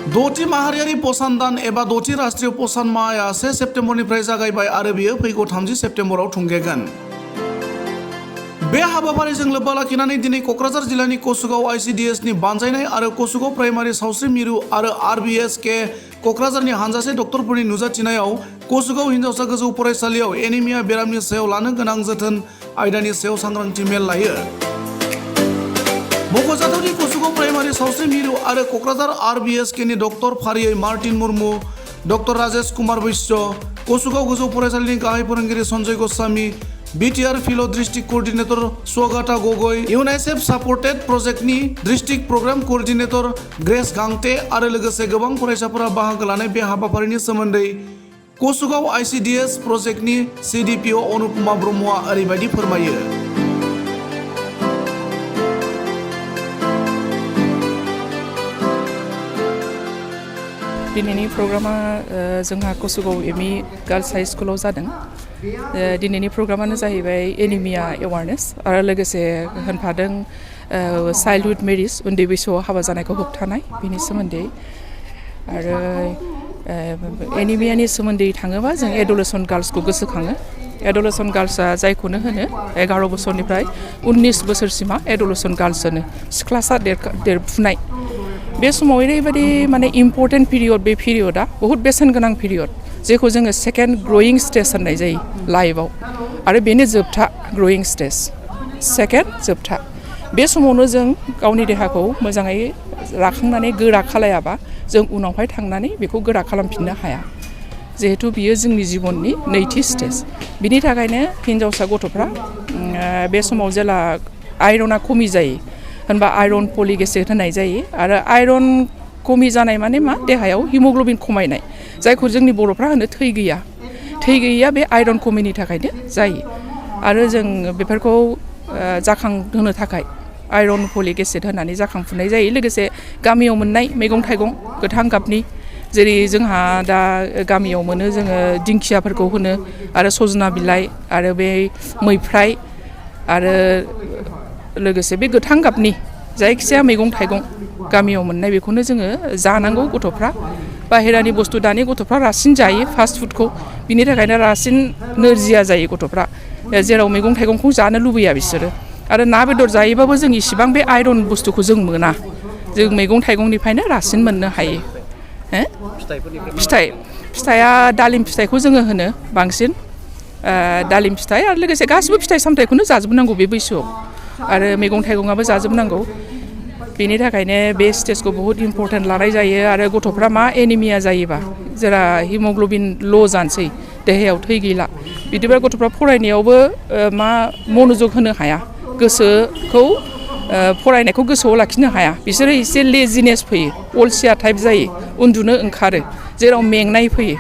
द'थि माहारियारि पसान दान एबा द'थि राष्ट्रीय पसान माहआ 1 सेप्तेम्बरनिफ्राय जागायबाय आरो बेयो फैगौ 30 सेप्तेम्बराव थुंगेगोन। बे हाबाफारिजों लोब्बा लाखिनानै दिनै क'क्राझार जिल्लानि कसुगाव आइसिडिएसनि बानजायनाय आरो कसुगाव प्राइमारि सावस्रि मिरु आरो आरबिएसके क'क्राझारनि हानजासे डक्टरफोरनि नुजाथिनायाव कसुगाव हिनजावसा गोजौ फरायसालियाव एनिमिया बेरामनि सायाव लानो गोनां जोथोन आयदानि सायाव सांग्रांथि मेल लायो। मख'जाथावदि कसुगाव प्राइमारि सावस्रि मिरु आरो क'क्राझार आरबिएसकेनि डक्टर फारियै मार्टिन मुर्मु, डक्टर राजेश कुमार बैश्य, कसुगाव गोजौ फरायसालिनि गाहाय फोरोंगिरि Sanjay Goswami, BTR field' district coordinator Swagata Gogoi, UNICEF supported प्रजेक्टनि district programme coordinator Grace Gangte आरो लोगोसे गोबां फरायसाफोरा बाहागो लानाय बे हाबाफारिनि सोमोन्दै कसुगाव आइसिडिएस प्रजेक्टनि सिडिपिअ अनुपमा ब्रह्मआ ओरैबायदि फोरमायो। दिनैनि प्रग्रामा जोंहा कसुगाव एमइ गार्ल्स हाई स्कुलाव जादों। दिनैनि प्रग्रामानो जाहैबाय एनिमिया एवारनेस आरो लोगोसे होनफादों चाइल्डहुड मेरिज, उन्दै बैसोआव हाबा जानायखौ होबथानाय बेनि सोमोन्दै। आरो एनिमियानि सोमोन्दै थाङोबा जों एडलेसेन्ट गार्ल्सखौ गोसोखाङो। एडलेसेन्ट गार्ल्सआ जायखौनो होनो 11 बोसोरनिफ्राय 19 बोसोरसिमा एडलेसेन्ट गार्ल्स होनो, सिख्लासा देरफुनाय। बे समाव ओरैबायदि माने इम्पर्टेन्ट पिरियड, बे पिरियडआ बहुत बेसेन गोनां पिरियड, जेखौ जोङो सेकेन्ड ग्रयिं स्टेज होननाय जायो लाइफआव, आरो बेनो जोबथा ग्रयिं स्टेज, सेकेन्ड जोबथा। बे समावनो जों गावनि देहाखौ मोजाङै राखांनानै गोरा खालायाबा जों उनावहाय थांनानै बेखौ गोरा खालामफिननो हाया, जिहेथु बियो जोंनि जिबननि नैथि स्टेज। बिनि थाखायनो हिनजावसा गथ'फ्रा बे समाव जेला आयरना खमि जायो होनबा आयरन फलिक एसिड होनाय जायो। आरो आयरन खमि जानाय माने मा, देहायाव हिमोग्ल'बिन खमायनाय, जायखौ जोंनि बर'फ्रा होनो थै गैया। थै गैयैया बे आयरन खमिनि थाखायनो जायो। आरो जों बेफोरखौ जाखांहोनो थाखाय आयरन फलिक एसिड होनानै जाखांफुनाय जायो। लोगोसे गामियाव मोननाय मैगं थाइगं गोथां गाबनि, जेरै जोंहा दा गामियाव मोनो जोङो दिंखियाफोरखौ होनो, आरो सजना बिलाइ, आरो बे मैफ्राय, आरो लोगोसे बे गोथां गाबनि जायखिजाया मैगं थाइगं गामियाव मोननाय बेखौनो जोङो जानांगौ। गथ'फ्रा बाहेरानि बुस्थु, दानि गथ'फ्रा रासिन जायो फास्ट फुडखौ, बिनि थाखायनो रासिन नोरजिया जायो गथ'फ्रा, जेराव मैगं थाइगंखौ जानो लुबैया बिसोरो। आरो ना बेदर जायोबाबो जों इसिबां बे आयरन बुस्थुखौ जों मोना, जों मैगं थाइगंनिफ्रायनो रासिन मोननो हायो। फिथाइया दालिम फिथाइखौ जोङो होनो बांसिन, दालिम फिथाइ, आरो लोगोसे गासिबो फिथाइ सामथाइखौनो जाजोबनांगौ बे बैसोआव, आरो मैगं थाइगङाबो जाजोबनांगौ। बेनि थाखायनो बे स्टेजखौ बहुत इम्पर्टेन्ट लानाय जायो। आरो गथ'फ्रा मा एनिमिया जायोबा, जेरा हिमोग्ल'बिन ल' जानोसै, देहायाव थै गैला, बिदिबा गथ'फ्रा फरायनायावबो मा मनोजग होनो हाया, गोसोखौ फरायनायखौ गोसोआव लाखिनो हाया, बिसोरो एसे लेजिनेस फैयो, अलसिया टाइप जायो, उन्दुनो ओंखारो, जेराव मेंनाय फैयो।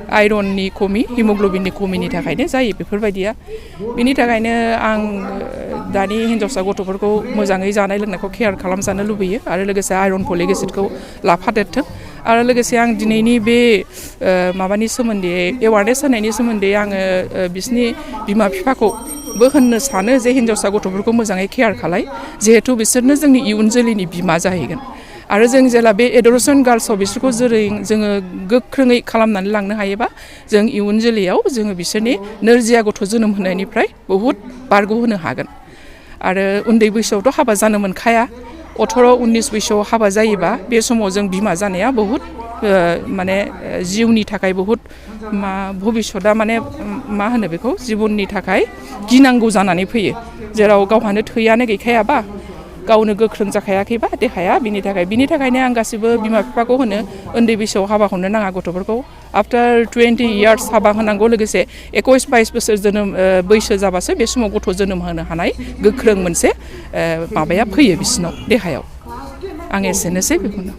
आयरननि खमि, हिमोग्ल'बिननि खमिनि थाखायनो जायो बेफोरबायदिया। बिनि थाखायनो आं दानि हिनजावसा गथ'फोरखौ मोजाङै जानाय लोंनायखौ केयार खालामजानो लुबैयो, आरो लोगोसे आयरन फलिक एसिडखौ लाफादेरथों। आरो लोगोसे आं दिनैनि बे माबानि सोमोन्दै, एवारनेस होनायनि सोमोन्दै आङो बिसिनि बिमा बिफाखौबो होननो सानो जे हिनजावसा गथ'फोरखौ मोजाङै केयार खालाय, जिहेथु बिसोरनो जोंनि इयुन जोलैनि बिमा जाहैगोन। आरो जों जेला बे एडलेसेन्ट गार्ल्सआव बिसोरखौ जेरै जोङो गोख्रोङै खालामनानै लांनो हायोबा, जों इयुन जोलैयाव जोङो बिसोरनि नोरजिया गथ' जोनोम होनायनिफ्राय बहुद बारग'होनो हागोन। आरो उन्दै बैसोआवथ' हाबा जानो मोनखाया, 18-19 बैसोआव हाबा जायोबा बे समाव जों बिमा जानाया बहुद माने जिउनि थाखाय बहुद भबिष्यतआ माने मा होनो बेखौ, जिबननि थाखाय गिनांगौ जानानै फैयो, जेराव गावहानो थैयानो गैखायाबा, गावनो गोख्रों जाखायाखैबा देहाया। बिनि थाखायनो आं गासिबो बिमा बिफाखौ होनो, उन्दै बैसोआव हाबा हरनो नाङा गथ'फोरखौ, आफ्टार 20 इयार्स हाबा होनांगौ। लोगोसे 21-22 बोसोर बैसो जाबासो बे समाव गथ' जोनोम होनो हानाय गोख्रों मोनसे माबाया फैयो बिसिनाव देहायाव। आं एसेनोसै बेखौनो।